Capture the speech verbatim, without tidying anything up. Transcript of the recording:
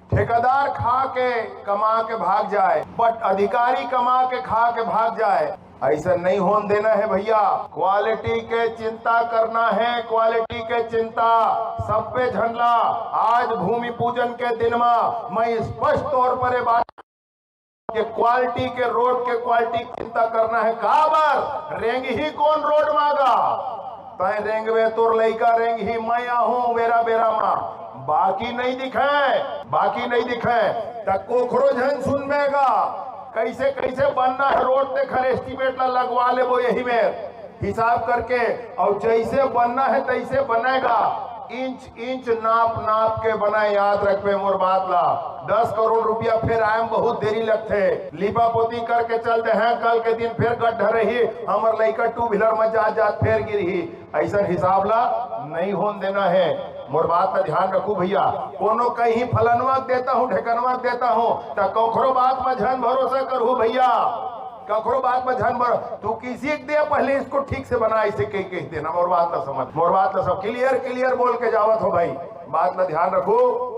ठेकेदार खा के, कमा के भाग जाए, but अधिकारी कमा के, खा के भाग जाए, ऐसा नहीं होन देना है भैया। क्वालिटी के चिंता करना है, क्वालिटी के चिंता। सब पे झंडा। आज भूमि पूजन के दिन में मैं स्पष्ट तौर पर ये बात कि क्वालिटी के, रोड के क्वालिटी चिंता करना है। काबर रेंगही कोन रोड मागा? तय रेंगवे, तोर लइका रेंगही, मैं आहूं बेरा बेरा मा। बाकी नहीं दिखे, बाकी नहीं दिखे, त कोखरो झन सुनबे गा। कैसे कैसे बनना है रोड, तेखर एस्टिमेट ला लगवा लेबो यही में हिसाब करके, और जैसे बनना है तैसे बनेगा। इंच इंच नाप नाप के बनाए, याद रखबे मोर बात ला। दस करोड़ रुपया फेर आए म बहुत देरी लगथे। लीपा पोती करके चल दे हैं, कल के दिन फेर गड्ढा रही, हमर लइका टू व्हीलर में जात जात फेर गिरही। ऐसन हिसाब ला नहीं होन देना है। मोर बात ला ध्यान रखू भैया। कोनो कहीं फलनवा के देता हूँ, ढेकनवा के देता हूँ, त कखरो बात में झन भरोसा करहू भैया। कखरो बात में झन भर, तू किसी के दे, पहले इसको ठीक से बना, इसे कह कह देना। मोर बात ला समझ, मोर बात ला सब क्लियर क्लियर बोल के जावत हो भाई। बात ला ध्यान रखो।